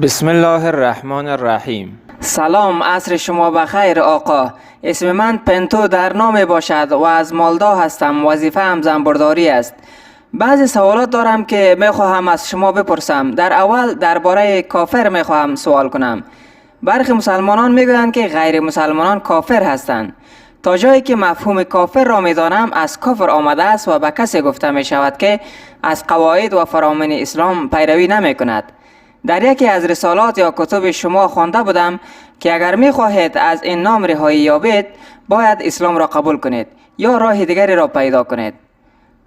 بسم الله الرحمن الرحیم. سلام، عصر شما بخیر آقا. اسم من پنتو در نام باشد و از مالدا هستم. وظیفه هم زنبورداری است. بعضی سوالات دارم که میخواهم از شما بپرسم. در اول درباره کافر میخواهم سوال کنم. برخی مسلمانان میگویند که غیر مسلمانان کافر هستند. تا جایی که مفهوم کافر را میدانم، از کفر آمده است و به کسی گفته می شود که از قواعد و فرامین اسلام پیروی نمی کند. در یکی از رسالات یا کتب شما خوانده بودم که اگر می خواهید از این نام رهایی یابید، باید اسلام را قبول کنید یا راه دیگری را پیدا کنید.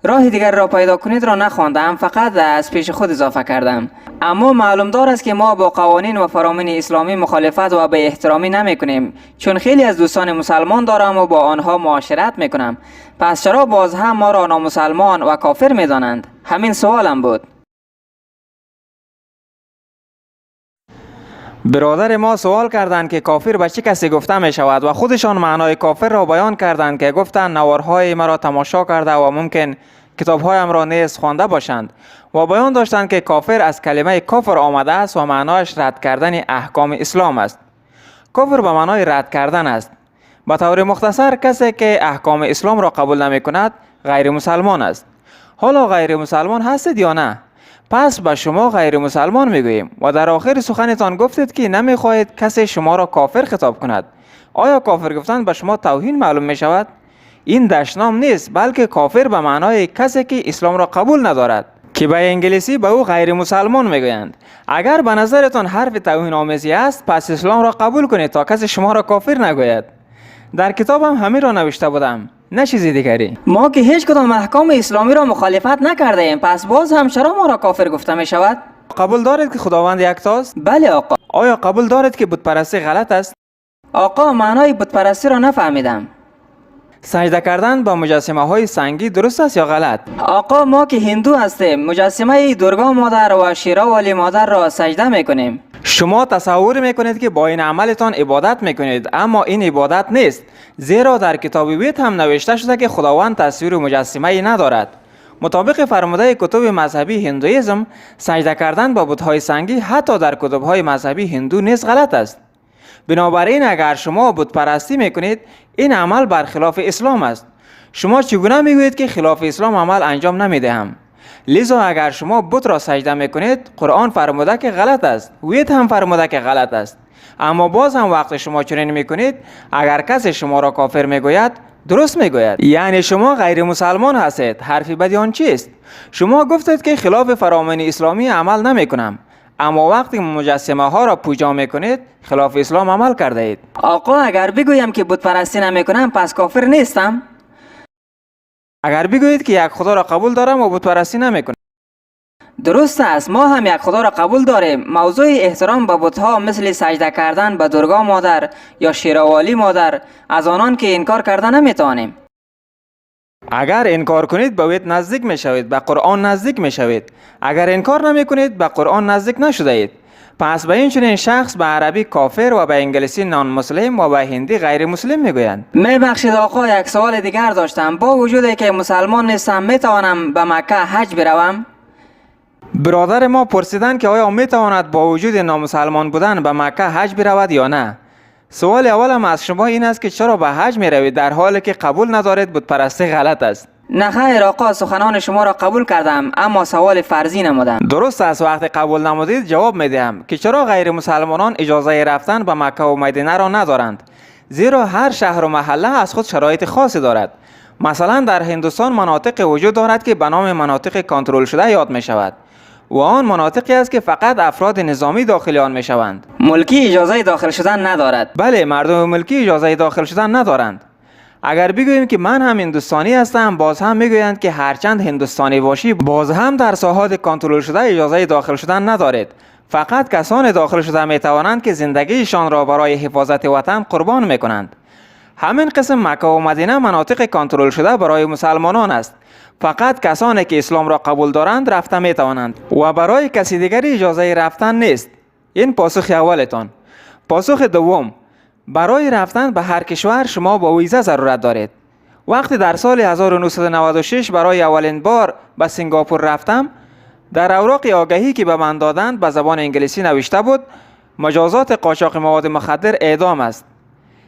راه دیگر را پیدا کنید را نخواندم، فقط از پیش خود اضافه کردم. اما معلوم دار است که ما با قوانین و فرامین اسلامی مخالفت و به احترامی نمی کنیم، چون خیلی از دوستان مسلمان دارم و با آنها معاشرت می کنم. پس چرا باز هم ما را نامسلمان و کافر می دانند؟ همین سوالم بود. برادر ما سوال کردند که کافر به چه کسی گفته می شود و خودشان معنای کافر را بیان کردند که گفتند نوارهای مرا تماشا کرده و ممکن کتابهایم را نیز خوانده باشند و بیان داشتند که کافر از کلمه کفر آمده است و معنایش رد کردن احکام اسلام است. کفر به معنای رد کردن است. به طور مختصر، کسی که احکام اسلام را قبول نمی کند غیر مسلمان است. حالا غیر مسلمان هستید یا نه؟ پس به شما غیر مسلمان میگوییم. و در آخر سخنتان گفتید که نمیخواهید کسی شما را کافر خطاب کند. آیا کافر گفتن به شما توهین معلوم می شود؟ این دشنام نیست، بلکه کافر به معنای کسی که اسلام را قبول ندارد که به انگلیسی به او غیر مسلمان میگویند. اگر به نظرتان حرف توهین آمیزی است، پس اسلام را قبول کنید تا کسی شما را کافر نگوید. در کتابم همین را نوشته بودم، نه چیزی دیگری. ما که هیچ کدام احکام اسلامی را مخالفت نکرده ایم، پس باز هم چرا ما را کافر گفته می شود؟ قبول دارید که خداوند یکتاست؟ بله آقا. آیا قبول دارید که بت پرستی غلط است؟ آقا، معنای بت پرستی را نفهمیدم. سجده کردن با مجسمه های سنگی درست است یا غلط؟ آقا، ما که هندو هستیم، مجسمه درگا مادر و شیراوالی مادر را سجده میکنیم. شما تصور میکنید که با این عملتان عبادت میکنید، اما این عبادت نیست، زیرا در کتاب وید هم نوشته شده که خداوند تصویر مجسمه ای ندارد. مطابق فرموده کتب مذهبی هندویزم، سجده کردن با بت‌های سنگی حتی در کتب‌های مذهبی هندو نیز غلط است. بنابراین اگر شما بت پرستی میکنید، این عمل برخلاف اسلام است. شما چگونه میگویید که خلاف اسلام عمل انجام نمیدهم؟ لذا اگر شما بت را سجده میکنید، قرآن فرموده که غلط است، وید هم فرموده که غلط است، اما باز هم وقت شما چنین میکنید، اگر کسی شما را کافر میگوید، درست میگوید. یعنی شما غیر مسلمان هستید. حرف بدی آن چیست؟ شما گفتید که خلاف فرامین اسلامی عمل نمیکنم، اما وقتی مجسمه ها را پوجا میکنید، خلاف اسلام عمل کرده اید. آقا، اگر بگویم که بت پرستی نمیکنم، پس کافر نیستم؟ اگر بگویید که یک خدا را قبول دارم و بت پرستی نمیکنم. درست است، ما هم یک خدا را قبول داریم. موضوع احترام به بتها مثل سجده کردن به درگا مادر یا شیراوالی مادر، از آنان که انکار کرده نمیتوانیم. اگر انکار کنید، به وید نزدیک میشوید، به قرآن نزدیک میشوید. اگر انکار نمی کنید، به قرآن نزدیک نشده اید. پس به این چنین شخص به عربی کافر و به انگلیسی non-Muslim و به هندی غیر مسلم میگویند. میبخشید آقا، یک سوال دیگر داشتم. با وجودی که مسلمان نیستم، میتوانم به مکه حج بروم؟ برادر ما پرسیدند که آیا میتواند با وجود نامسلمان بودن به مکه حج برود یا نه. سوال اولم از شما این است که چرا به حج می روید در حالی که قبول ندارید بت پرستی غلط است؟ نه خیر آقا، سخنان شما را قبول کردم، اما سوال فرضی نمودم. درست است. وقتی قبول نمودید، جواب میدهم که چرا غیر مسلمانان اجازه رفتن به مکه و مدینه را ندارند. زیرا هر شهر و محله از خود شرایط خاصی دارد. مثلا در هندوستان مناطق وجود دارد که به نام مناطق کنترل شده یاد می شود و آن مناطقی است که فقط افراد نظامی داخل آن می شوند. ملکی اجازه داخل شدن ندارد؟ بله، مردم ملکی اجازه داخل شدن ندارند. اگر بگوییم که من هم هندوستانی هستم، باز هم میگویند که هرچند هندوستانی باشی، باز هم در ساحات کنترل شده اجازه داخل شدن ندارید. فقط کسان داخل شده می توانند که زندگیشان را برای حفاظت وطن قربان می کنند. همین قسم مکه و مدینه مناطق کنترل شده برای مسلمانان است. فقط کسانی که اسلام را قبول دارند رفته می توانند و برای کسی دیگری اجازه رفتن نیست. این پاسخ اولتان. پاسخ دوم: برای رفتن به هر کشور شما با ویزا ضرورت دارید. وقتی در سال 1996 برای اولین بار به سنگاپور رفتم، در اوراق آگهی که به من دادند به زبان انگلیسی نوشته بود مجازات قاچاق مواد مخدر اعدام است.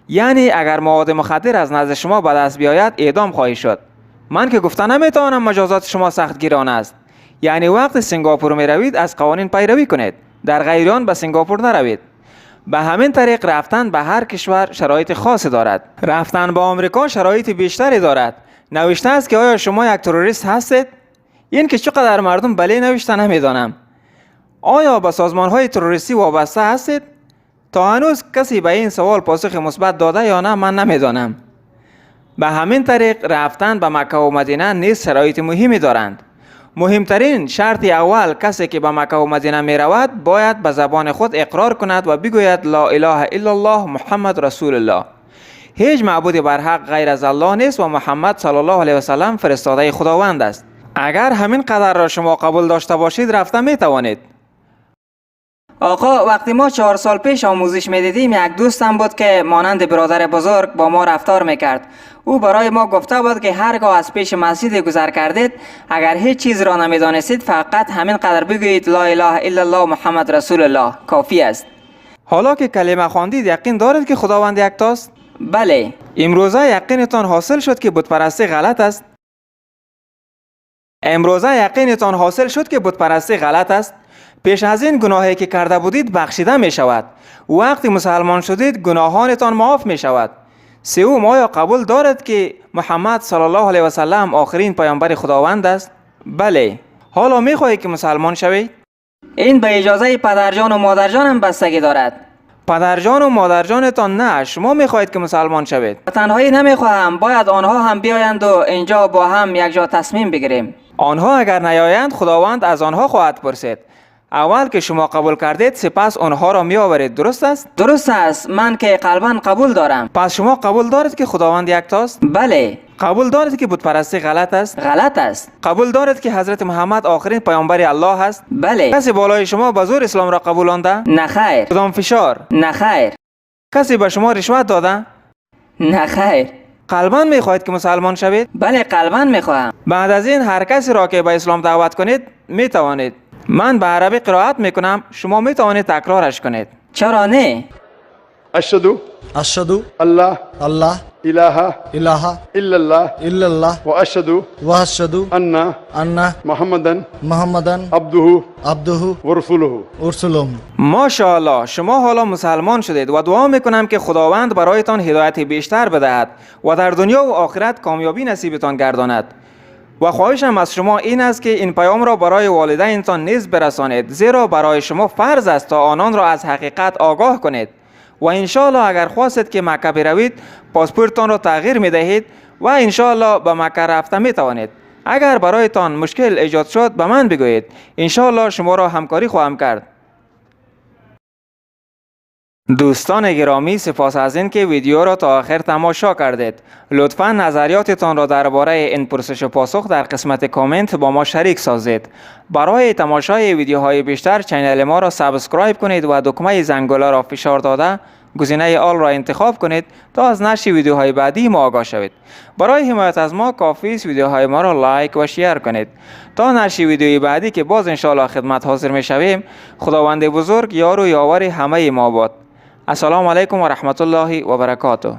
یعنی اگر مواد مخدر از نزد شما به دست بیاید اعدام خواهی شد. من که گفته نمیتوانم مجازات شما سختگیرانه است. یعنی وقت سنگاپور می روید از قوانین پیروی کنید. در غیر آن به سنگاپور نروید. به همین طریق رفتن به هر کشور شرایط خاصی دارد. رفتن به آمریکا شرایط بیشتری دارد. نوشته است که آیا شما یک تروریست هستید؟ این که چقدر مردم بله نوشته نمیدانم. آیا به سازمان های تروریستی وابسته هستید؟ تا هنوز کسی به این سوال پاسخ مثبت داده یا نه من نمیدانم. به همین طریق رفتن به مکه و مدینه نیز شرایط مهمی دارند. مهمترین شرط اول، کسی که به مکه و مدینه می رود باید به زبان خود اقرار کند و بگوید لا اله الا الله محمد رسول الله. هیچ معبود برحق غیر از الله نیست و محمد صلی الله علیه و سلم فرستاده خداوند است. اگر همین قدر را شما قبول داشته باشید رفته می توانید. آقا، وقتی ما 4 سال پیش آموزش میدیدیم یک دوستم بود که مانند برادر بزرگ با ما رفتار میکرد. او برای ما گفته بود که هرگاه از پیش مسجد گذر کردید اگر هیچ چیز را نمیدانستید فقط همین قدر بگویید لا اله الا الله محمد رسول الله کافی است. حالا که کلمه خواندید یقین دارید که خداوند یکتاست؟ بله. امروزه یقینتان حاصل شد که بتپرستی غلط است؟ امروزه یقینتان حاصل شد که بتپرستی غلط است؟ پیش از این گناهی که کرده بودید بخشیده می شود. وقتی مسلمان شدید گناهانتان معاف می شود. سوم، آیا قبول دارد که محمد صلی الله علیه و سلم آخرین پیامبر خداوند است؟ بله. حالا می خواهی که مسلمان شوی؟ این به اجازه پدرجان و مادرجانم بستگی دارد. پدرجان و مادرجانتان نه، شما می خواهید که مسلمان شوید. تنهایی نمی خواهم، باید آنها هم بیایند و اینجا با هم یک جا تصمیم بگیریم. آنها اگر نیایند خداوند از آنها خواهد پرسید. اول که شما قبول کردید سپس آنها را می آورید، درست است؟ درست است، من که قلبا قبول دارم. پس شما قبول دارید که خداوند یکتاست؟ بله. قبول دارید که بتپرستی غلط است؟ غلط است. قبول دارید که حضرت محمد آخرین پیامبر الله است؟ بله. کسی بالای شما به زور اسلام را قبول آنده؟ نه خیر. کدام فشار؟ نه خیر. کسی به شما رشوت داده؟ نه خیر. قلبا می خواهید که مسلمان شوید؟ بله، قلبا می خواهم. بعد از این هر کسی را که به اسلام دعوت کنید می توانید. من به عربی قرائت می کنم، شما می توانید تکرارش کنید. چرا نه؟ اشهد اشهد الله الله اله اله الا الله الا الله و اشهد و اشهد ان ان محمدن محمدن عبده عبده و رسوله. ورسوله. ماشاءالله، شما حالا مسلمان شدید و دعا میکنم که خداوند برایتان هدایت بیشتر بدهد و در دنیا و آخرت کامیابی نصیبتان گرداند. و خواهشم از شما این است که این پیام را برای والدینتان نیز برسانید، زیرا برای شما فرض است تا آنان را از حقیقت آگاه کنید. و انشاءالله اگر خواستید که مکه بروید پاسپورتتان را تغییر میدهید و انشاءالله به مکه رفته میتوانید. اگر برایتان مشکل ایجاد شد به من بگویید، انشاءالله شما را همکاری خواهم کرد. دوستان گرامی، سپاس از اینکه ویدیو را تا آخر تماشا کردید. لطفا نظریاتتان را درباره این پرسش و پاسخ در قسمت کامنت با ما شریک سازید. برای تماشای ویدیوهای بیشتر channel ما را subscribe کنید و دکمه زنگوله را فشار داده گزینه all را انتخاب کنید تا از نشر ویدیوهای بعدی ما آگاه شوید. برای حمایت از ما کافی است ویدیوهای ما را like و share کنید. تا نشر ویدیوی بعدی که باز انشاءالله خدمت حاضر می شویم، خداوند بزرگ یار و یاور همه ما باد. السلام علیکم و رحمت الله و برکاته.